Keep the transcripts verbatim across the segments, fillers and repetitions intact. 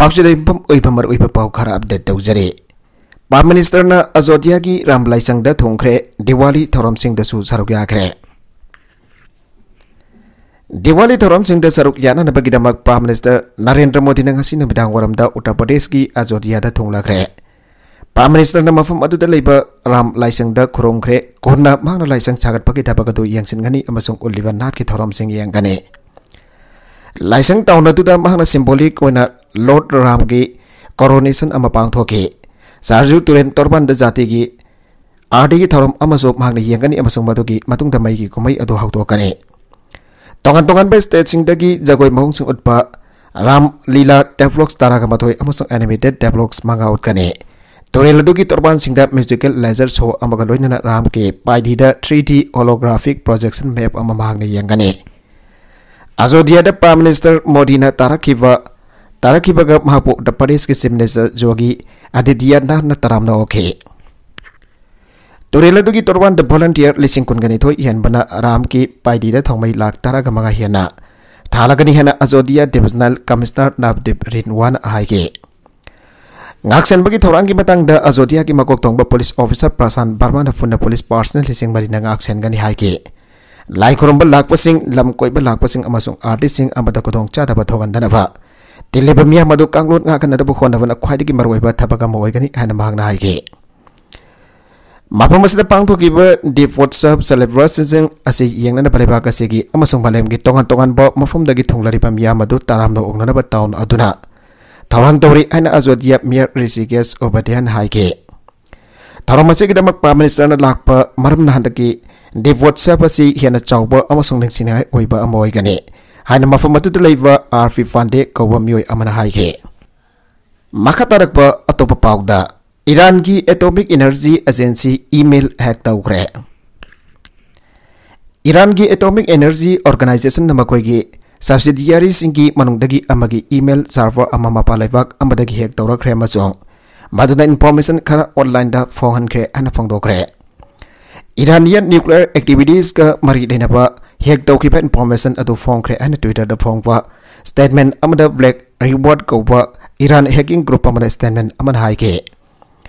ꯑꯁꯤꯗ ꯌꯨꯝꯐꯝ ꯑꯣꯏꯕ ꯃꯔꯨꯑꯣꯏꯕ ꯄꯥꯎ ꯈꯔ ꯑꯞꯗꯦꯠ ꯇꯧꯖꯔꯤ꯫ ꯄ꯭ꯔꯥꯏꯝ ꯃꯤꯅꯤꯁꯇꯔꯅ ꯑꯌꯣꯙ꯭ꯌꯥꯒꯤ ꯔꯥꯝ ꯂꯥꯏꯁꯪꯗ ꯊꯨꯡꯈ꯭ꯔꯦ꯫ ꯗꯤꯋꯥꯂꯤ ꯊꯧꯔꯝꯁꯤꯡꯗꯁꯨ ꯁꯔꯨꯛ ꯌꯥꯈ꯭ꯔꯦ꯫ ꯗꯤꯋꯥꯂꯤ ꯊꯧꯔꯝꯁꯤꯡꯗ ꯁꯔꯨꯛ ꯌꯥꯅꯅꯕꯒꯤꯗꯃꯛ ꯄ꯭ꯔꯥꯏꯝ ꯃꯤꯅꯤꯁꯇꯔ ꯅꯔꯦꯟꯗ꯭ꯔ ꯃꯣꯗꯤꯅ ꯉꯁꯤ ꯅꯨꯃꯤꯗꯥꯡ ꯋꯥꯏꯔꯝꯗ ꯎꯠꯇꯔ ꯄ꯭ꯔꯗꯦꯁꯀꯤ ꯑꯌꯣꯙ꯭ꯌꯥꯗ ꯊꯨꯡꯂꯈ꯭ꯔꯦ꯫ ꯄ꯭ꯔꯥꯏꯝ ꯃꯤꯅꯤꯁꯇꯔꯅ ꯃꯐꯝ ꯑꯗꯨꯗ ꯂꯩꯕ ꯔꯥꯝ ꯂꯥꯏꯁꯪꯗ ꯈꯨꯔꯨꯝꯈ꯭ꯔꯦ꯫ ꯀꯣꯟꯅ ꯃꯍꯥꯛꯅ ꯂꯥꯏꯁꯪ ꯁꯥꯒꯠꯄꯒꯤ ꯊꯕꯛ ꯑꯗꯨ ꯌꯦꯡꯁꯤꯟꯒꯅꯤ ꯑꯃꯁꯨꯡ ꯎꯠꯂꯤꯕ ꯅꯥꯠꯀꯤ ꯊꯧꯔꯝꯁꯤꯡ ꯌꯦꯡꯒꯅꯤ꯫ ꯂꯥꯏꯁꯪ ꯇꯥꯎꯟ ꯑꯗꯨꯗ ꯃꯍꯥꯛꯅ ꯁꯤꯝꯕꯣꯂꯤꯛ ꯑꯣꯏꯅ ꯂꯣꯔꯗ ꯔꯥꯝꯒꯤ ꯀꯣꯔꯣꯅꯦꯁꯟ ꯑꯃ ꯄꯥꯡꯊꯣꯛꯈꯤ꯫ ꯁꯥꯔꯖꯨ ꯇꯨꯔꯦꯜ ꯇꯣꯔꯕꯥꯟꯗ ꯖꯥꯇꯤꯒꯤ ꯑꯥꯔꯇꯤꯒꯤ ꯊꯧꯔꯝ ꯑꯃꯁꯨ ꯃꯍꯥꯛꯅ ꯌꯦꯡꯒꯅꯤ ꯑꯃꯁꯨꯡ ꯃꯗꯨꯒꯤ ꯃꯇꯨꯡꯗ ꯃꯩꯒꯤ ꯀꯨꯝꯍꯩ ꯑꯗꯨ ꯍꯧꯗꯣꯛꯀꯅꯤ꯫ ꯇꯣꯉꯥꯟ ꯇꯣꯉꯥꯟꯕ ꯁ꯭ꯇꯦꯠꯁꯤꯡꯗꯒꯤ ꯖꯒꯣꯏ ꯃꯑꯣꯡꯁꯤꯡ ꯎꯠꯄ ꯔꯥꯝ ꯂꯤꯂꯥ ꯗꯦꯕ꯭ꯂꯣꯛꯁ ꯇꯔꯥꯒ ꯃꯥꯊꯣꯏ ꯑꯃꯁꯨꯡ ꯑꯦꯅꯤꯃꯦꯇꯦꯗ ꯗꯦꯕ꯭ꯂꯣꯛꯁ ꯃꯉꯥ ꯎꯠꯀꯅꯤ꯫ ꯇꯨꯔꯦꯜ ꯑꯗꯨꯒꯤ ꯇꯣꯔꯕꯥꯟꯁꯤꯡꯗ ꯃ꯭ꯌꯨꯖꯤꯀꯦꯜ ꯂꯦꯖꯔ ꯁꯣ ꯑꯃꯒ ꯂꯣꯏꯅꯅ ꯔꯥꯝꯒꯤ ꯄꯥꯏꯗꯤꯗ ꯊ꯭ꯔꯤ ꯗꯤ ꯍꯣꯂꯣꯒ꯭ꯔꯥꯐꯤꯛ ꯄ꯭ꯔꯣꯖꯦꯛꯁꯟ ꯃꯦꯞ ꯑꯃ ꯃꯍꯥꯛꯅ ꯌꯦꯡꯒꯅꯤ꯫ ꯑꯌꯣꯙ꯭ꯌꯥꯗ ꯄ꯭ꯔꯥꯏꯝ ꯃꯤꯅꯤꯁꯇꯔ ꯃꯣꯗꯤꯅ ꯇꯥꯔꯛꯈꯤꯕ ꯇꯥꯔꯛꯈꯤꯕꯒ ꯃꯍꯥꯛꯄꯨ ꯎꯠꯇꯔ ꯄ꯭ꯔꯗꯦꯁꯀꯤ ꯆꯤꯐ ꯃꯤꯅꯤꯁꯇꯔ ꯌꯣꯒꯤ ꯑꯥꯗꯤꯇ꯭ꯌꯅꯥꯊꯅ ꯇꯔꯥꯝꯅ ꯑꯣꯛꯈꯤ꯫ ꯇꯨꯔꯦꯜ ꯑꯗꯨꯒꯤ ꯇꯣꯔꯕꯥꯟꯗ ꯚꯣꯂꯟꯇꯤꯌꯔ ꯂꯤꯁꯤꯡ ꯀꯨꯟꯒ ꯅꯤꯊꯣꯏ ꯍꯦꯟꯕꯅ ꯔꯥꯝꯒꯤ ꯄꯥꯏꯗꯤꯗ ꯊꯥꯎꯃꯩ ꯂꯥꯈ ꯇꯔꯥꯒ ꯃꯉꯥ ꯍꯦꯟꯅ ꯊꯥꯂꯒꯅꯤ ꯍꯥꯏꯅ ꯑꯌꯣꯙ꯭ꯌꯥ ꯗꯤꯚꯤꯖꯅꯦꯜ ꯀꯃꯤꯁꯅꯔ ꯅꯕꯗꯤꯞ ꯔꯤꯟꯋꯥꯅ ꯍꯥꯏꯈꯤ꯫ ꯉꯥꯛꯁꯦꯟꯕꯒꯤ ꯊꯧꯔꯥꯡꯒꯤ ꯃꯇꯥꯡꯗ ꯑꯌꯣꯙ꯭ꯌꯥꯒꯤ ꯃꯀꯣꯛ ꯊꯣꯡꯕ ꯄꯨꯂꯤꯁ ꯑꯣꯐꯤꯁꯥꯔ ꯄ꯭ꯔꯁꯥꯟ ꯕꯔꯃꯥꯅ ꯄꯨꯟꯅ ꯄꯨꯂꯤꯁ ꯄꯥꯔꯁꯅꯦꯜ ꯂꯤꯁꯤꯡ ꯃꯔꯤꯅ ꯉꯥꯛꯁꯦꯟꯒꯅꯤ ꯍꯥꯏꯈꯤ꯫ ꯂꯥꯏ ꯈꯨꯔꯨꯝꯕ ꯂꯥꯛꯄꯁꯤꯡ, ꯂꯝ ꯀꯣꯏꯕ ꯂꯥꯛꯄꯁꯤꯡ ꯑꯃꯁꯨꯡ ꯑꯥꯔꯇꯤꯁꯁꯤꯡ ꯑꯃꯗ ꯈꯨꯗꯣꯡꯆꯥꯗꯕ ꯊꯣꯛꯍꯟꯗꯅꯕ ꯇꯤꯜꯂꯤꯕ ꯃꯤꯌꯥꯝ ꯑꯗꯨ ꯀꯥꯡꯂꯣꯟ ꯉꯥꯛꯍꯟꯅꯕ ꯍꯣꯠꯅꯕꯅ ꯈ꯭ꯋꯥꯏꯗꯒꯤ ꯃꯔꯨꯑꯣꯏꯕ ꯊꯕꯛ ꯑꯃ ꯑꯣꯏꯒꯅꯤ ꯍꯥꯏꯅ ꯃꯍꯥꯛꯅ ꯍꯥꯏꯈꯤ꯫ ꯃꯐꯝ ꯑꯁꯤꯗ ꯄꯥꯡꯊꯣꯛꯈꯤꯕ ꯗꯤꯄꯣꯠꯁꯕ ꯁꯦꯂꯦꯕ꯭ꯔꯦꯁꯟꯁꯤꯡ ꯑꯁꯤ ꯌꯦꯡꯅꯅꯕ ꯂꯩꯕꯥꯛ ꯑꯁꯤꯒꯤ ꯑꯃꯁꯨꯡ ꯃꯥꯂꯦꯝꯒꯤ ꯇꯣꯉꯥꯟ ꯇꯣꯉꯥꯟꯕ ꯃꯐꯝꯗꯒꯤ ꯊꯨꯡꯂꯔꯤꯕ ꯃꯤꯌꯥꯝ ꯑꯗꯨ ꯇꯔꯥꯝꯅ ꯑꯣꯛꯅꯅꯕ ꯇꯥꯎꯟ ꯑꯗꯨꯅ ꯊꯧꯔꯥꯡ ꯇꯧꯔꯤ ꯍꯥꯏꯅ ꯑꯌꯣꯙ꯭ꯌꯥ ꯃꯦꯌꯔ ꯔꯤꯁꯤꯀꯦꯁ ꯎꯄꯥꯙ꯭ꯌꯥꯌꯅ ꯍꯥꯏꯈꯤ꯫ ꯊꯧꯔꯝ ꯑꯁꯤꯒꯤꯗꯃꯛ ꯄ꯭ꯔꯥꯏꯝ ꯃꯤꯅꯤꯁꯇꯔꯅ ꯂꯥꯛꯄ ꯃꯔꯝꯅ ꯍꯟꯗꯛꯀꯤ ꯗꯤꯄꯣꯠꯁꯕ ꯑꯁꯤ ꯍꯦꯟꯅ ꯆꯥꯎꯕ ꯑꯃꯁꯨꯡ ꯅꯤꯡꯁꯤꯡꯅꯤꯡꯉꯥꯏ ꯑꯣꯏꯕ ꯑꯃ ꯑꯣꯏꯒꯅꯤ ꯍꯥꯏꯅ ꯃꯐꯝ ꯑꯗꯨꯗ ꯂꯩꯕ ꯑꯥꯔ ꯄꯤ ꯄꯥꯟꯗꯦ ꯀꯧꯕ ꯃꯤꯑꯣꯏ ꯑꯃꯅ ꯍꯥꯏꯈꯤ꯫ ꯃꯈꯥ ꯇꯥꯔꯛꯄ ꯑꯇꯣꯞꯄ ꯄꯥꯎꯗ, ꯏꯔꯥꯟꯒꯤ ꯑꯦꯇꯣꯃꯤꯛ ꯏꯅꯔꯖꯤ ꯑꯦꯖꯦꯟꯁꯤ ꯏꯃꯦꯜ ꯍꯦꯛ ꯇꯧꯈ꯭ꯔꯦ꯫ ꯏꯔꯥꯟꯒꯤ ꯑꯦꯇꯣꯃꯤꯛ ꯏꯅꯔꯖꯤ ꯑꯣꯔꯒꯅꯥꯏꯖꯦꯁꯟꯅ ꯃꯈꯣꯏꯒꯤ ꯁꯕꯁꯤꯗꯤꯌꯥꯔꯤꯁꯤꯡꯒꯤ ꯃꯅꯨꯡꯗꯒꯤ ꯑꯃꯒꯤ ꯏꯃꯦꯜ ꯁꯥꯔꯚꯔ ꯑꯃ ꯃꯄꯥꯟ ꯂꯩꯕꯥꯛ ꯑꯃꯗꯒꯤ ꯍꯦꯛ ꯇꯧꯔꯛꯈ꯭ꯔꯦ ꯑꯃꯁꯨꯡ ꯃꯗꯨꯅ ꯏꯟꯐꯣꯔꯃꯦꯁꯟ ꯈꯔ ꯑꯣꯟꯂꯥꯏꯟꯗ ꯐꯣꯡꯍꯟꯈ꯭ꯔꯦ ꯍꯥꯏꯅ ꯐꯣꯡꯗꯣꯛꯈ꯭ꯔꯦ꯫ ꯏꯔꯥꯅꯤꯌꯟ ꯅ꯭ꯌꯨꯀ꯭ꯂꯤꯌꯔ ꯑꯦꯛꯇꯤꯚꯤꯇꯤꯁꯀ ꯃꯔꯤ ꯂꯩꯅꯕ ꯍꯦꯛ ꯇꯧꯈꯤꯕ ꯏꯟꯐꯣꯔꯃꯦꯁꯟ ꯑꯗꯨ ꯐꯣꯡꯈ꯭ꯔꯦ ꯍꯥꯏꯅ ꯇ꯭ꯋꯤꯇꯔꯗ ꯐꯣꯡꯕ ꯁ꯭ꯇꯦꯠꯃꯦꯟ ꯑꯃꯗ ꯕ꯭ꯂꯦꯛ ꯔꯤꯋꯥꯔꯗ ꯀꯧꯕ ꯏꯔꯥꯟ ꯍꯦꯀꯤꯡ ꯒ꯭ꯔꯨꯞ ꯑꯃꯅ ꯁ꯭ꯇꯦꯠꯃꯦꯟ ꯑꯃꯅ ꯍꯥꯏꯈꯤ꯫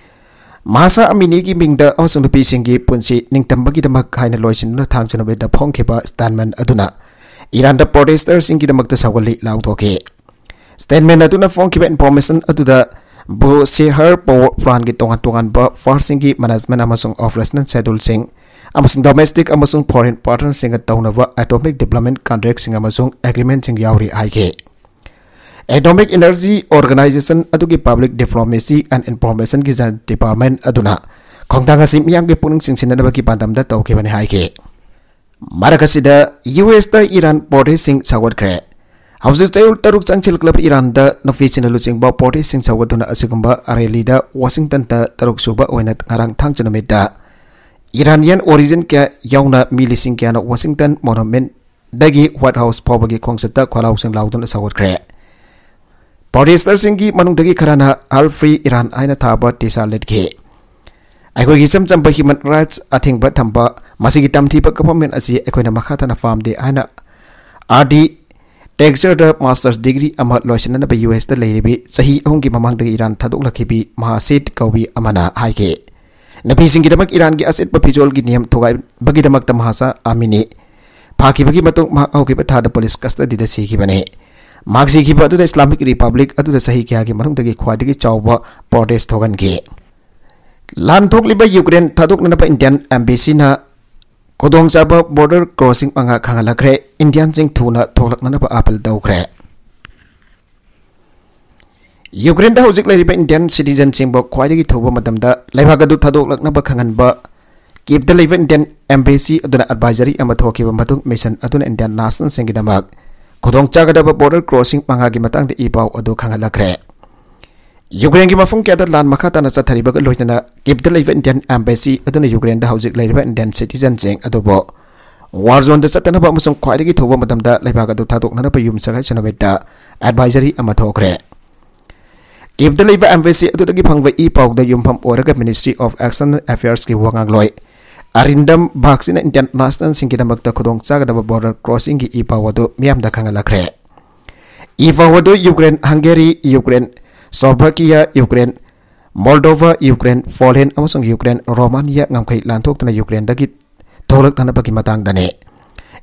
ꯃꯍꯁꯥ ꯑꯃꯤꯅꯤꯒꯤ ꯃꯤꯡꯗ ꯑꯃꯁꯨꯡ ꯅꯨꯄꯤꯁꯤꯡꯒꯤ ꯄꯨꯟꯁꯤ ꯅꯤꯡꯇꯝꯕꯒꯤꯗꯃꯛ ꯍꯥꯏꯅ ꯂꯣꯏꯁꯤꯟꯗꯨꯅ ꯊꯥꯡꯖ ꯅꯨꯃꯤꯠꯇ ꯐꯣꯡꯈꯤꯕ ꯁ꯭ꯇꯦꯠꯃꯦꯟ ꯑꯗꯨꯅ ꯏꯔꯥꯟꯗ ꯄ꯭ꯔꯣꯇꯦꯁꯇꯔꯁꯤꯡꯒꯤꯗꯃꯛꯇ ꯁꯧꯒꯠꯂꯤ ꯂꯥꯎꯊꯣꯛꯈꯤ꯫ ꯁ꯭ꯇꯦꯠꯃꯦꯟ ꯑꯗꯨꯅ ꯐꯣꯡꯈꯤꯕ ꯏꯟꯐꯣꯔꯃꯦꯁꯟ ꯑꯗꯨꯗ ꯕꯨꯁꯦꯍꯔ ꯄꯥꯋꯔ ꯄ꯭ꯂꯥꯟꯒꯤ ꯇꯣꯉꯥꯟ ꯇꯣꯉꯥꯟꯕ ꯄꯥꯔꯠꯁꯤꯡꯒꯤ ꯃꯦꯅꯦꯖꯃꯦꯟ ꯑꯃꯁꯨꯡ ꯑꯣꯄꯔꯦꯁꯅꯦꯜ ꯁꯦꯗ꯭ꯌꯨꯜꯁꯤꯡ ꯑꯃꯁꯨꯡ ꯗꯣꯃꯦꯁꯇꯤꯛ ꯑꯃꯁꯨꯡ ꯐꯣꯔꯦꯟ ꯄꯥꯔꯠꯅꯔꯁꯤꯡꯒ ꯇꯧꯅꯕ ꯑꯦꯇꯣꯃꯤꯛ ꯗꯤꯕ꯭ꯂꯞꯃꯦꯟ ꯀꯟꯇ꯭ꯔꯦꯛꯁꯤꯡ ꯑꯃꯁꯨꯡ ꯑꯦꯒ꯭ꯔꯤꯃꯦꯟꯁꯤꯡ ꯌꯥꯎꯔꯤ ꯍꯥꯏꯈꯤ꯫ ꯑꯦꯇꯣꯃꯤꯛ ꯏꯅꯔꯖꯤ ꯑꯣꯔꯒꯅꯥꯏꯖꯦꯁꯟ ꯑꯗꯨꯒꯤ ꯄꯕ꯭ꯂꯤꯛ ꯗꯤꯄ꯭ꯂꯣꯃꯦꯁꯤ ꯑꯦꯟ ꯏꯟꯐꯣꯔꯃꯦꯁꯟꯒꯤ ꯖꯦꯅꯔꯦꯜ ꯗꯤꯄꯥꯔꯠꯃꯦꯟ ꯑꯗꯨꯅ ꯈꯣꯡꯊꯥꯡ ꯑꯁꯤ ꯃꯤꯌꯥꯝꯒꯤ ꯄꯨꯛꯅꯤꯡ ꯆꯤꯡꯁꯤꯟꯅꯅꯕꯒꯤ ꯄꯥꯟꯗꯝꯗ ꯇꯧꯈꯤꯕꯅꯤ ꯍꯥꯏꯈꯤ꯫ ꯃꯔꯛ ꯑꯁꯤꯗ ꯌꯨ ꯑꯦꯁꯇ ꯏꯔꯥꯟ ꯄ꯭ꯔꯣꯇꯦꯁꯁꯤꯡ ꯁꯧꯒꯠꯈ꯭ꯔꯦ꯫ ꯍꯧꯖꯤꯛ ꯆꯌꯣꯜ ꯇꯔꯨꯛ ꯆꯪꯁꯤꯜꯂꯛꯂꯕ ꯏꯔꯥꯟꯗ ꯅꯨꯄꯤꯁꯤꯡꯅ ꯂꯨꯆꯤꯡꯕ ꯄ꯭ꯔꯣꯇꯦꯁꯁꯤꯡ ꯁꯧꯒꯠꯇꯨꯅ ꯑꯁꯤꯒꯨꯝꯕ ꯔꯦꯂꯤꯗ ꯋꯥꯁꯤꯡꯇꯟꯗ ꯇꯔꯨꯛ ꯁꯨꯕ ꯑꯣꯏꯅ ꯉꯔꯥꯡ ꯊꯥꯡꯖ ꯅꯨꯃꯤꯠꯇ ꯏꯔꯥꯅꯤꯌꯟ ꯑꯣꯔꯤꯖꯤꯟ ꯀꯌꯥ ꯌꯥꯎꯅ ꯃꯤ ꯂꯤꯁꯤꯡ ꯀꯌꯥꯅ ꯋꯥꯁꯤꯡꯇꯟ ꯃꯣꯅꯨꯃꯦꯟꯗꯒꯤ ꯋꯥꯏꯠ ꯍꯥꯎꯁ ꯐꯥꯎꯕꯒꯤ ꯈꯣꯡꯆꯠꯇ ꯈꯣꯜꯂꯥꯎꯁꯤꯡ ꯂꯥꯎꯗꯨꯅ ꯁꯧꯒꯠꯈ꯭ꯔꯦ꯫ ꯄ꯭ꯔꯣꯇꯦꯁꯇꯔꯁꯤꯡꯒꯤ ꯃꯅꯨꯡꯗꯒꯤ ꯈꯔꯅ ꯑꯜ ꯐ꯭ꯔꯤ ꯏꯔꯥꯟ ꯍꯥꯏꯅ ꯊꯥꯕ ꯇꯤ ꯁꯥꯔꯠ ꯂꯤꯠꯈꯤ꯫ ꯑꯩꯈꯣꯏꯒꯤ ꯏꯆꯝ ꯆꯝꯕ ꯍ꯭ꯌꯨꯃꯦꯟ ꯔꯥꯏꯠꯁ ꯑꯊꯤꯡꯕ ꯊꯝꯕ, ꯃꯁꯤꯒꯤ ꯇꯝꯊꯤꯕ ꯀꯐꯝꯃꯦꯟ ꯑꯁꯤ ꯑꯩꯈꯣꯏꯅ ꯃꯈꯥ ꯇꯥꯅ ꯄꯥꯝꯗꯦ ꯍꯥꯏꯅ ꯑꯥꯔ ꯗꯤ ꯇꯦꯛꯆꯔꯗ ꯃꯥꯁꯇꯔꯁ ꯗꯤꯒ꯭ꯔꯤ ꯑꯃ ꯂꯣꯏꯁꯤꯟꯅꯅꯕ ꯌꯨ ꯑꯦꯁꯇ ꯂꯩꯔꯤꯕꯤ ꯆꯍꯤ ꯑꯍꯨꯝꯒꯤ ꯃꯃꯥꯡꯗꯒꯤ ꯏꯔꯥꯟ ꯊꯥꯗꯣꯛꯂꯛꯈꯤꯕꯤ ꯃꯍꯥꯁꯤꯠ ꯀꯧꯕꯤ ꯑꯃꯅ ꯍꯥꯏꯈꯤ꯫ ꯅꯨꯄꯤꯁꯤꯡꯒꯤꯗꯃꯛ ꯏꯔꯥꯟꯒꯤ ꯑꯆꯦꯠꯄ ꯐꯤꯖꯣꯜꯒꯤ ꯅꯤꯌꯝ ꯊꯨꯒꯥꯏꯕꯒꯤꯗꯃꯛꯇ ꯃꯍꯥꯁꯥ ꯑꯃꯤꯅꯤ ꯐꯥꯈꯤꯕꯒꯤ ꯃꯇꯨꯡ ꯃꯍꯥꯛ ꯍꯧꯈꯤꯕ ꯊꯥꯗ ꯄꯨꯂꯤꯁ ꯀꯁꯇꯗꯤꯗ ꯁꯤꯈꯤꯕꯅꯤ꯫ ꯃꯍꯥꯛ ꯁꯤꯈꯤꯕ ꯑꯗꯨꯗ ꯏꯁꯂꯥꯃꯤꯛ ꯔꯤꯄꯕ꯭ꯂꯤꯛ ꯑꯗꯨꯗ ꯆꯍꯤ ꯀꯌꯥꯒꯤ ꯃꯅꯨꯡꯗꯒꯤ ꯈ꯭ꯋꯥꯏꯗꯒꯤ ꯆꯥꯎꯕ ꯄ꯭ꯔꯣꯇꯦꯁ ꯊꯣꯛꯍꯟꯈꯤ꯫ ꯂꯥꯟ ꯊꯣꯛꯂꯤꯕ ꯌꯨꯀ꯭ꯔꯦꯟ ꯊꯥꯗꯣꯛꯅꯅꯕ ꯏꯟꯗꯤꯌꯟ ꯑꯦꯝꯕꯦꯁꯤꯅ ꯈꯨꯗꯣꯡꯆꯥꯕ ꯕꯣꯔꯗꯔ ꯀ꯭ꯔꯣꯁꯤꯡ ꯃꯉꯥ ꯈꯪꯍꯜꯂꯛꯈ꯭ꯔꯦ꯫ ꯏꯟꯗꯤꯌꯟꯁꯤꯡ ꯊꯨꯅ ꯊꯣꯛꯂꯛꯅꯅꯕ ꯑꯥꯄꯤꯜ ꯇꯧꯈ꯭ꯔꯦ꯫ ꯌꯨꯀ꯭ꯔꯦꯟꯗ ꯍꯧꯖꯤꯛ ꯂꯩꯔꯤꯕ ꯏꯟꯗꯤꯌꯟ ꯁꯤꯇꯤꯖꯟꯁꯤꯡꯕꯨ ꯈ꯭ꯋꯥꯏꯗꯒꯤ ꯊꯨꯕ ꯃꯇꯝꯗ ꯂꯩꯕꯥꯛ ꯑꯗꯨ ꯊꯥꯗꯣꯛꯂꯛꯅꯕ ꯈꯪꯍꯟꯕ ꯀꯤꯞꯇ ꯂꯩꯕ ꯏꯟꯗꯤꯌꯟ ꯑꯦꯝꯕꯦꯁꯤ ꯑꯗꯨꯅ ꯑꯦꯗꯚꯥꯏꯖꯔꯤ ꯑꯃ ꯊꯣꯛꯈꯤꯕ ꯃꯇꯨꯡ ꯃꯤꯁꯟ ꯑꯗꯨꯅ ꯏꯟꯗꯤꯌꯟ ꯅꯦꯁꯅꯦꯜꯁꯤꯡꯒꯤꯗꯃꯛ ꯈꯨꯗꯣꯡꯆꯥꯒꯗꯕ ꯕꯣꯔꯗꯔ ꯀ꯭ꯔꯣꯁꯤꯡ ꯃꯉꯥꯒꯤ ꯃꯇꯥꯡꯗ ꯏ ꯄꯥꯎ ꯑꯗꯨ ꯈꯪꯍꯜꯂꯛꯈ꯭ꯔꯦ꯫ ꯌꯨꯀ꯭ꯔꯦꯟꯒꯤ ꯃꯐꯝ ꯀꯌꯥꯗ ꯂꯥꯟ ꯃꯈꯥ ꯇꯥꯅ ꯆꯠꯊꯔꯤꯕꯒ ꯂꯣꯏꯅꯅ ꯀꯤꯞꯇ ꯂꯩꯕ ꯏꯟꯗꯤꯌꯟ ꯑꯦꯝꯕꯦꯁꯤ ꯑꯗꯨꯅ ꯌꯨꯀ꯭ꯔꯦꯟꯗ ꯍꯧꯖꯤꯛ ꯂꯩꯔꯤꯕ ꯏꯟꯗꯤꯌꯟ ꯁꯤꯇꯤꯖꯟꯁꯤꯡ ꯑꯗꯨꯕꯨ ꯋꯥꯔ ꯖꯣꯟꯗ ꯆꯠꯇꯅꯕ ꯑꯃꯁꯨꯡ ꯈ꯭ꯋꯥꯏꯗꯒꯤ ꯊꯨꯕ ꯃꯇꯝꯗ ꯂꯩꯕꯥꯛ ꯑꯗꯨ ꯊꯥꯗꯣꯛꯅꯅꯕ ꯌꯨꯝꯁꯀꯩꯁ ꯅꯨꯃꯤꯠꯇ ꯑꯦꯗꯚꯥꯏꯖꯔꯤ ꯑꯃ ꯊꯣꯛꯈ꯭ꯔꯦ꯫ ꯀꯤꯞꯇ ꯂꯩꯕ ꯑꯦꯝꯕꯦꯁꯤ ꯑꯗꯨꯗꯒꯤ ꯐꯪꯕ ꯏ ꯄꯥꯎꯗ ꯌꯨꯝꯐꯝ ꯑꯣꯏꯔꯒ ꯃꯤꯅꯤꯁꯇ꯭ꯔꯤ ꯑꯣꯐ ꯑꯦꯛꯁꯇꯔꯅꯦꯜ ꯑꯦꯐꯤꯌꯔꯁꯀꯤ ꯋꯥꯉꯥꯡꯂꯣꯏ ꯑꯔꯤꯟꯗꯝ ꯕꯥꯒꯆꯤꯅ ꯏꯟꯗꯤꯌꯟ ꯅꯦꯁꯅꯦꯜꯁꯤꯡꯒꯤꯗꯃꯛꯇ ꯈꯨꯗꯣꯡꯆꯥꯒꯗꯕ ꯕꯣꯔꯗꯔ ꯀ꯭ꯔꯣꯁꯤꯡꯒꯤ ꯏ ꯄꯥꯎ ꯑꯗꯨ ꯃꯤꯌꯥꯝꯗ ꯈꯪꯍꯜꯂꯛꯈ꯭ꯔꯦ꯫ ꯏ ꯐꯥꯎꯕꯗꯨ Ukraine, Hungary, Ukraine, Slovakia, Ukraine, Moldova, Ukraine, Poland ꯑꯃꯁꯨꯡ ꯌꯨꯀ꯭ꯔꯦꯟ, ꯔꯣꯃꯥꯅꯤꯌꯥ ꯉꯝꯈꯩ ꯂꯥꯟꯊꯣꯛꯇꯨꯅ ꯌꯨꯀ꯭ꯔꯦꯟꯗꯒꯤ ꯊꯣꯛꯂꯛꯅꯅꯕꯒꯤ ꯃꯇꯥꯡꯗꯅꯤ꯫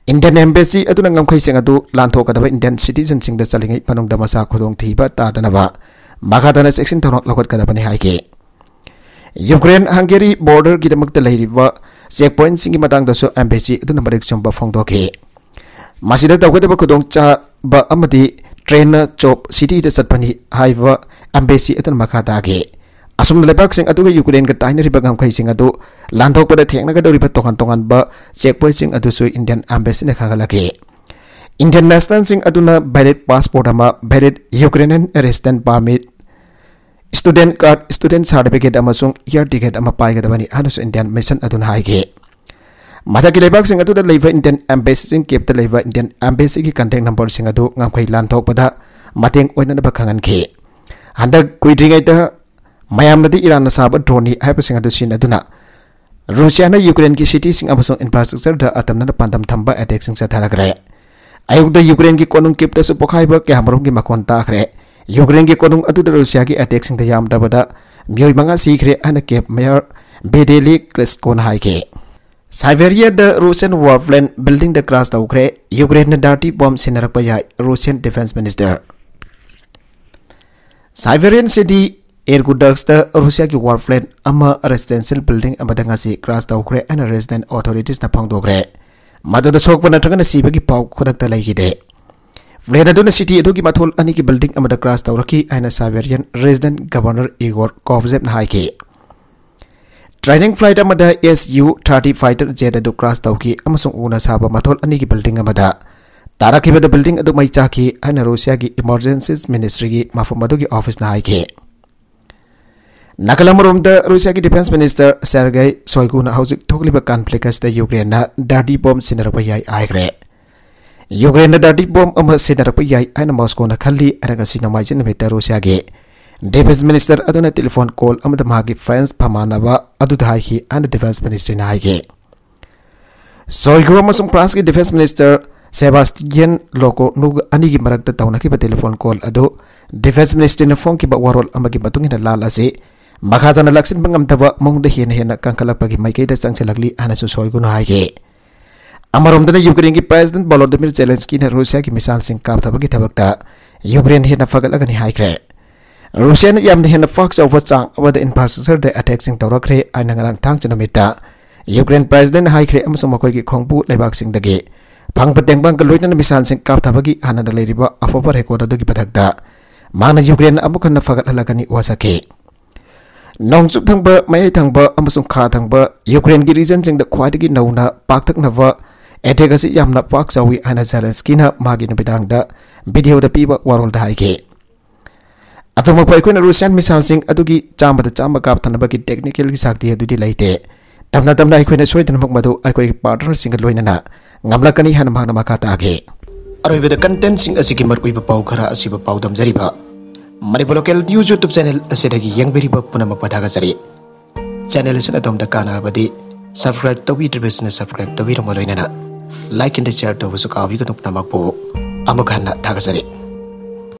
ꯏꯟꯗꯤꯌꯟ ꯑꯦꯝꯕꯦꯁꯤ ꯑꯗꯨꯅ ꯉꯝꯈꯩꯁꯤꯡ ꯑꯗꯨ ꯂꯥꯟꯊꯣꯛꯀꯗꯕ ꯏꯟꯗꯤꯌꯟ ꯁꯤꯇꯤꯖꯟꯁꯤꯡꯗ ꯆꯠꯂꯤꯉꯩ ꯃꯅꯨꯡꯗ ꯃꯁꯥ ꯈꯨꯗꯣꯡꯊꯤꯕ ꯇꯥꯗꯅꯕ ꯃꯈꯥ ꯇꯥꯅ ꯆꯦꯛꯁꯤꯟ ꯊꯧꯔꯥꯡ ꯂꯧꯈꯠꯀꯗꯕꯅꯤ ꯍꯥꯏꯈꯤ꯫ ꯌꯨꯀ꯭ꯔꯦꯟ ꯍꯪꯒꯦꯔꯤ ꯕꯣꯔꯗꯔꯒꯤꯗꯃꯛꯇ ꯂꯩꯔꯤꯕ ꯆꯦꯛ ꯄꯣꯏꯟꯠꯁꯤꯡꯒꯤ ꯃꯇꯥꯡꯗꯁꯨ ꯑꯦꯝꯕꯦꯁꯤ ꯑꯗꯨꯅ ꯃꯔꯤꯛ ꯆꯨꯝꯕ ꯐꯣꯡꯗꯣꯛꯈꯤ꯫ ꯃꯁꯤꯗ ꯇꯧꯒꯗꯕ ꯈꯨꯗꯣꯡꯆꯥꯕ ꯑꯃꯗꯤ ꯇ꯭ꯔꯦꯟꯅ ꯆꯣꯞ ꯁꯤꯇꯤꯗ ꯆꯠꯄꯅꯤ ꯍꯥꯏꯕ ꯑꯦꯝꯕꯦꯁꯤ ꯑꯗꯨꯅ ꯃꯈꯥ ꯇꯥꯈꯤ꯫ ꯑꯁꯨꯝꯅ ꯂꯩꯕꯥꯛꯁꯤꯡ ꯑꯗꯨꯒ ꯌꯨꯀ꯭ꯔꯦꯟꯒ ꯇꯥꯏꯅꯔꯤꯕ ꯉꯝꯈꯩꯁꯤꯡ ꯑꯗꯨ ꯂꯥꯟꯊꯣꯛꯄꯗ ꯊꯦꯡꯅꯒꯗꯧꯔꯤꯕ ꯇꯣꯉꯥꯟ ꯇꯣꯉꯥꯟꯕ ꯆꯦꯛ ꯄꯣꯏꯟꯠꯁꯤꯡ ꯑꯗꯨꯁꯨ ꯏꯟꯗꯤꯌꯟ ꯑꯦꯝꯕꯦꯁꯤꯅ ꯈꯪꯍꯜꯂꯛꯈꯤ꯫ ꯏꯟꯗꯤꯌꯟ ꯅꯦꯁꯅꯦꯜꯁꯤꯡ ꯑꯗꯨꯅ ꯚꯦꯂꯤꯗ ꯄꯥꯁꯄꯣꯔꯠ ꯑꯃ, valid Ukrainian resident permit, student card, student certificate ꯑꯃꯁꯨꯡ ꯑꯦꯌꯔ ꯇꯤꯀꯦꯠ ꯑꯃ ꯄꯥꯏꯒꯗꯕꯅꯤ ꯍꯥꯏꯅꯁꯨ ꯏꯟꯗꯤꯌꯟ ꯃꯤꯁꯟ ꯑꯗꯨꯅ ꯍꯥꯏꯈꯤ꯫ ꯃꯊꯛꯀꯤ ꯂꯩꯕꯥꯛꯁꯤꯡ ꯑꯗꯨꯗ ꯂꯩꯕ ꯏꯟꯗꯤꯌꯟ ꯑꯦꯝꯕꯦꯁꯤꯁꯤꯡ ꯀꯦꯞꯇ ꯂꯩꯕ ꯏꯟꯗꯤꯌꯟ ꯑꯦꯝꯕꯦꯁꯤꯒꯤ ꯀꯟꯇꯦꯛ ꯅꯝꯕꯔꯁꯤꯡ ꯑꯗꯨ ꯉꯝꯈꯩ ꯂꯥꯟꯊꯣꯛꯄꯗ ꯃꯇꯦꯡ ꯑꯣꯏꯅꯅꯕ ꯈꯪꯍꯟꯈꯤ꯫ ꯍꯟꯗꯛ ꯀꯨꯏꯗ꯭ꯔꯤꯉꯩꯗ ꯃꯌꯥꯝꯅꯗꯤ ꯏꯔꯥꯟꯅ ꯁꯥꯕ ꯗ꯭ꯔꯣꯟꯅꯤ ꯍꯥꯏꯕꯁꯤꯡ ꯑꯗꯨ ꯁꯤꯖꯤꯟꯅꯗꯨꯅ ꯔꯨꯁꯤꯌꯥꯅ ꯌꯨꯀ꯭ꯔꯦꯟꯒꯤ ꯁꯤꯇꯤꯁꯤꯡ ꯑꯃꯁꯨꯡ ꯏꯟꯐ꯭ꯔꯥꯁ꯭ꯇ꯭ꯔꯛꯆꯔꯗ ꯑꯇꯝꯅꯅ ꯄꯥꯟꯗꯝ ꯊꯝꯕ ꯑꯦꯇꯦꯛꯁꯤꯡ ꯆꯠꯊꯔꯛꯈ꯭ꯔꯦ꯫ ꯑꯌꯨꯛꯇ ꯌꯨꯀ꯭ꯔꯦꯟꯒꯤ ꯀꯣꯅꯨꯡ ꯀꯤꯞꯇꯁꯨ ꯄꯣꯈꯥꯏꯕ ꯀꯌꯥꯃꯔꯨꯝꯒꯤ ꯃꯈꯣꯟ ꯇꯥꯈ꯭ꯔꯦ꯫ ꯌꯨꯀ꯭ꯔꯦꯟꯒꯤ ꯀꯣꯅꯨꯡ ꯑꯗꯨꯗ ꯔꯨꯁꯤꯌꯥꯒꯤ ꯑꯦꯇꯦꯛꯁꯤꯡꯗ ꯌꯥꯝꯗ꯭ꯔꯕꯗ ꯃꯤꯑꯣꯏ ꯃꯉꯥ ꯁꯤꯈ꯭ꯔꯦ ꯍꯥꯏꯅ ꯀꯦꯞ ꯃꯦꯌꯔ ꯕꯦꯗꯦꯂꯤ ꯀ꯭ꯂꯤꯁꯀꯣꯅ ꯍꯥꯏꯈꯤ꯫ ꯁꯥꯏꯕꯦꯔꯤꯌꯥꯗ ꯔꯨꯁꯤꯌꯟ ꯋꯥꯔ ꯄ꯭ꯂꯦꯟ ꯕꯤꯜꯗꯤꯡꯗ ꯀ꯭ꯔꯥꯁ ꯇꯧꯈ꯭ꯔꯦ꯫ ꯌꯨꯀ꯭ꯔꯦꯟꯅ ꯗꯥꯔꯇꯤ ꯕꯣꯝ ꯁꯤꯖꯤꯟꯅꯔꯛꯄ ꯌꯥꯏ, Russian defence minister. Siberian city ꯏꯔꯀꯨꯇꯁ꯭ꯛꯇ ꯔꯨꯁꯤꯌꯥꯒꯤ ꯋꯥꯔ ꯄ꯭ꯂꯦꯟ ꯑꯃ ꯔꯦꯁꯤꯗꯦꯟꯁꯤꯌꯦꯜ ꯕꯤꯜꯗꯤꯡ ꯑꯃꯗ ꯉꯁꯤ ꯀ꯭ꯔꯥꯁ ꯇꯧꯈ꯭ꯔꯦ ꯍꯥꯏꯅ ꯔꯦꯁꯤꯗꯦꯟꯠ ꯑꯣꯊꯣꯔꯤꯇꯤꯁꯅ ꯐꯣꯡꯗꯣꯛꯈ꯭ꯔꯦ꯫ ꯃꯗꯨꯗ ꯁꯣꯛꯄ ꯅꯠꯇ꯭ꯔꯒꯅ ꯁꯤꯕꯒꯤ ꯄꯥꯎ ꯈꯨꯗꯛꯇ ꯂꯩꯈꯤꯗꯦ꯫ ꯄ꯭ꯂꯦꯟ ꯑꯗꯨꯅ ꯁꯤꯇꯤ ꯑꯗꯨꯒꯤ ꯃꯊꯣꯜ ꯑꯅꯤꯒꯤ ꯕꯤꯜꯗꯤꯡ ꯑꯃꯗ ꯀ꯭ꯔꯥꯁ ꯇꯧꯔꯛꯈꯤ ꯍꯥꯏꯅ ꯁꯥꯏꯕꯦꯔꯤꯌꯟ ꯔꯦꯁꯤꯗꯦꯟꯠ ꯒꯕꯔꯅꯔ ꯏꯒꯣꯔ ꯀꯣꯚꯖꯦꯞꯅ ꯍꯥꯏꯈꯤ꯫ ꯇ꯭ꯔꯦꯅꯤꯡ ꯐ꯭ꯂꯥꯏꯠ ꯑꯃꯗ S U thirty fighter jet ꯑꯗꯨ ꯀ꯭ꯔꯥꯁ ꯇꯧꯈꯤ ꯑꯃꯁꯨꯡ ꯎꯅ ꯁꯥꯕ ꯃꯊꯣꯜ ꯑꯅꯤꯒꯤ ꯕꯤꯜꯗꯤꯡ ꯑꯃꯗ ꯇꯥꯔꯛꯈꯤꯕꯗ ꯕꯤꯜꯗꯤꯡ ꯑꯗꯨ ꯃꯩ ꯆꯥꯛꯈꯤ ꯍꯥꯏꯅ ꯔꯨꯁꯤꯌꯥꯒꯤ ꯏꯃꯔꯖꯦꯟꯁꯤꯁ ꯃꯤꯅꯤꯁꯇ꯭ꯔꯤꯒꯤ ꯃꯐꯝ ꯑꯗꯨꯒꯤ ꯑꯣꯐꯤꯁꯅ ꯍꯥꯏꯈꯤ꯫ ꯅꯥꯀꯜ ꯑꯃꯔꯣꯝꯗ ꯔꯨꯁꯤꯌꯥꯒꯤ ꯗꯤꯐꯦꯟꯁ ꯃꯤꯅꯤꯁꯇꯔ ꯁꯦꯔꯒꯦ ꯁꯣꯏꯒꯨꯅ ꯍꯧꯖꯤꯛ ꯊꯣꯛꯂꯤꯕ ꯀꯟꯐ꯭ꯂꯤꯛ ꯑꯁꯤꯗ ꯌꯨꯀ꯭ꯔꯦꯟꯅ ꯗꯥꯔꯇꯤ ꯕꯣꯝ ꯁꯤꯖꯤꯟꯅꯔꯛꯄ ꯌꯥꯏ ꯍꯥꯏꯈ꯭ꯔꯦ꯫ ꯌꯨꯀ꯭ꯔꯦꯟꯅ ꯗꯥꯔꯇꯤ ꯕꯣꯝ ꯑꯃ ꯁꯤꯖꯤꯟꯅꯔꯛꯄ ꯌꯥꯏ ꯍꯥꯏꯅ ꯃꯣꯁꯀꯣꯅ ꯈꯜꯂꯤ ꯍꯥꯏꯅ ꯉꯁꯤ ꯅꯣꯡꯃꯥꯏꯖꯤꯡ ꯅꯨꯃꯤꯠꯇ ꯔꯨꯁꯤꯌꯥꯒꯤ ꯗꯤꯐꯦꯟꯁ ꯃꯤꯅꯤꯁꯇꯔ ꯑꯗꯨꯅ ꯇꯦꯂꯤꯐꯣꯟ ꯀꯣꯜ ꯑꯃꯗ ꯃꯍꯥꯛꯀꯤ ꯐ꯭ꯔꯦꯟꯁ ꯐꯝꯃꯥꯟꯅꯕ ꯑꯗꯨꯗ ꯍꯥꯏꯈꯤ ꯍꯥꯏꯅ ꯗꯤꯐꯦꯟꯁ ꯃꯤꯅꯤꯁꯇ꯭ꯔꯤꯅ ꯍꯥꯏꯈꯤ꯫ ꯁꯣꯏꯒꯨ ꯑꯃꯁꯨꯡ ꯐ꯭ꯔꯥꯟꯁꯀꯤ ꯗꯤꯐꯦꯟꯁ ꯃꯤꯅꯤꯁꯇꯔ ꯁꯦꯕꯥꯁꯇꯤꯌꯟ ꯂꯣꯀꯣꯅꯨꯒ ꯑꯅꯤꯒꯤ ꯃꯔꯛꯇ ꯇꯧꯅꯈꯤꯕ ꯇꯦꯂꯤꯐꯣꯟ ꯀꯣꯜ ꯑꯗꯨ ꯗꯤꯐꯦꯟꯁ ꯃꯤꯅꯤꯁꯇ꯭ꯔꯤꯅ ꯐꯣꯡꯈꯤꯕ ꯋꯥꯔꯣꯜ ꯑꯃꯒꯤ ꯃꯇꯨꯡ ꯏꯟꯅ ꯂꯥꯜ ꯑꯁꯤ ꯃꯈꯥ ꯇꯥꯅ ꯂꯥꯛꯁꯤꯟꯕ ꯉꯝꯗꯕ ꯃꯑꯣꯡꯗ ꯍꯦꯟꯅ ꯍꯦꯟꯅ ꯀꯟꯈꯠꯂꯛꯄꯒꯤ ꯃꯥꯏꯀꯩꯗ ꯆꯪꯁꯤꯜꯂꯛꯂꯤ ꯍꯥꯏꯅꯁꯨ ꯁꯣꯏꯒꯨꯅ ꯍꯥꯏꯈꯤ꯫ ꯑꯃꯔꯣꯝꯗꯅ ꯌꯨꯀ꯭ꯔꯦꯟꯒꯤ ꯄ꯭ꯔꯦꯁꯤꯗꯦꯟꯠ ꯚꯣꯂꯣꯗꯤꯃꯤꯔ ꯖꯦꯂꯦꯟꯁꯀꯤꯅ ꯔꯨꯁꯤꯌꯥꯒꯤ ꯃꯤꯁꯥꯏꯜꯁꯤꯡ ꯀꯥꯞꯊꯕꯒꯤ ꯊꯕꯛꯇ ꯌꯨꯀ꯭ꯔꯦꯟ ꯍꯦꯟꯅ ꯐꯒꯠꯂꯒꯅꯤ ꯍꯥꯏꯈ꯭ꯔꯦ꯫ ꯔꯨꯁꯤꯌꯥꯅ ꯌꯥꯝꯅ ꯍꯦꯟꯅ ꯄꯥꯛ ꯆꯥꯎꯕ ꯆꯥꯡ ꯑꯃꯗ ꯏꯟꯐ꯭ꯔꯥꯁ꯭ꯇ꯭ꯔꯛꯆꯔꯗ ꯑꯦꯇꯦꯛꯁꯤꯡ ꯇꯧꯔꯛꯈ꯭ꯔꯦ ꯍꯥꯏꯅ ꯉꯔꯥꯡ ꯊꯥꯡꯖ ꯅꯨꯃꯤꯠꯇ ꯌꯨꯀ꯭ꯔꯦꯟ ꯄ꯭ꯔꯦꯁꯤꯗꯦꯟꯠꯅ ꯍꯥꯏꯈ꯭ꯔꯦ, ꯑꯃꯁꯨꯡ ꯃꯈꯣꯏꯒꯤ ꯈꯣꯡꯕꯨ ꯂꯩꯕꯥꯛꯁꯤꯡꯗꯒꯤ ꯐꯪꯕ ꯇꯦꯡꯕꯥꯡꯒ ꯂꯣꯏꯅꯅ ꯃꯤꯁꯥꯏꯜꯁꯤꯡ ꯀꯥꯞꯊꯕꯒꯤ ꯍꯥꯟꯅꯅ ꯂꯩꯔꯤꯕ ꯑꯐꯕ ꯔꯦꯀꯣꯔꯗ ꯑꯗꯨꯒꯤ ꯃꯊꯛꯇ ꯃꯍꯥꯛꯅ ꯌꯨꯀ꯭ꯔꯦꯟ ꯑꯃꯨꯛ ꯍꯟꯅ ꯐꯒꯠꯍꯜꯂꯒꯅꯤ ꯋꯥꯁꯛꯈꯤ꯫ ꯅꯣꯡꯆꯨꯞ ꯊꯪꯕ, ꯃꯌꯥꯏ ꯊꯪꯕ ꯑꯃꯁꯨꯡ ꯈꯥ ꯊꯪꯕ ꯌꯨꯀ꯭ꯔꯦꯟꯒꯤ ꯔꯤꯖꯟꯁꯤꯡꯗ ꯈ꯭ꯋꯥꯏꯗꯒꯤ ꯅꯧꯅ ꯄꯥꯛꯊꯛꯅꯕ ꯑꯦꯇꯦꯛ ꯑꯁꯤ ꯌꯥꯝꯅ ꯄꯥꯛ ꯆꯥꯎꯏ ꯍꯥꯏꯅ ꯖꯦꯂꯦꯟꯁꯀꯤꯅ ꯃꯥꯒꯤ ꯅꯨꯃꯤꯗꯥꯡꯗ ꯚꯤꯗꯤꯑꯣꯗ ꯄꯤꯕ ꯋꯥꯔꯣꯜꯗ ꯍꯥꯏꯈꯤ꯫ ꯑꯗꯨꯃꯛꯄꯨ ꯑꯩꯈꯣꯏꯅ ꯔꯨꯁꯤꯌꯥꯟ ꯃꯤꯁꯥꯏꯜꯁꯤꯡ ꯑꯗꯨꯒꯤ ꯆꯥꯝꯃꯗ ꯆꯥꯝꯃ ꯀꯥꯞꯊꯅꯕꯒꯤ ꯇꯦꯛꯅꯤꯀꯦꯜꯒꯤ ꯁꯛꯇꯤ ꯑꯗꯨꯗꯤ ꯂꯩꯇꯦ꯫ ꯇꯞꯅ ꯇꯞꯅ ꯑꯩꯈꯣꯏꯅ ꯁꯣꯏꯗꯅꯃꯛ ꯃꯗꯨ ꯑꯩꯈꯣꯏꯒꯤ ꯄꯥꯔꯠꯅꯔꯁꯤꯡꯒ ꯂꯣꯏꯅꯅ ꯉꯝꯂꯛꯀꯅꯤ ꯍꯥꯏꯅ ꯃꯍꯥꯛꯅ ꯃꯈꯥ ꯇꯥꯈꯤ꯫ ꯑꯔꯣꯏꯕꯗ ꯀꯟꯇꯦꯟꯠꯁꯤꯡ ꯑꯁꯤꯒꯤ ꯃꯔꯨꯑꯣꯏꯕ ꯄꯥꯎ ꯈꯔ ꯑꯁꯤꯕꯨ ꯄꯥꯎꯗꯝꯖꯔꯤꯕ Manipur local news YouTube channel ꯑꯁꯤꯗꯒꯤ ꯌꯦꯡꯕꯤꯔꯤꯕ ꯄꯨꯝꯅꯃꯛꯄꯨ ꯊꯥꯒꯠꯆꯔꯤ꯫ ꯆꯦꯅꯦꯜ ꯑꯁꯤꯅ ꯑꯗꯣꯝꯗ ꯀꯥꯟꯅꯔꯕꯗꯤ ꯁꯕꯁꯀ꯭ꯔꯥꯏꯕ ꯇꯧꯕꯤꯗ꯭ꯔꯤꯕꯁꯤꯡꯅ ꯁꯕꯁꯀ꯭ꯔꯥꯏꯕ ꯇꯧꯕꯤꯔꯝꯕ ꯂꯣꯏꯅꯅ ꯂꯥꯏꯛ ꯑꯦꯟ ꯁꯤꯌꯔ ꯇꯧꯕꯁꯨ ꯀꯥꯎꯕꯤꯒꯅꯨ꯫ ꯄꯨꯝꯅꯃꯛꯄꯨ ꯑꯃꯨꯛ ꯍꯟꯅ ꯊꯥꯒꯠꯆꯔꯤ꯫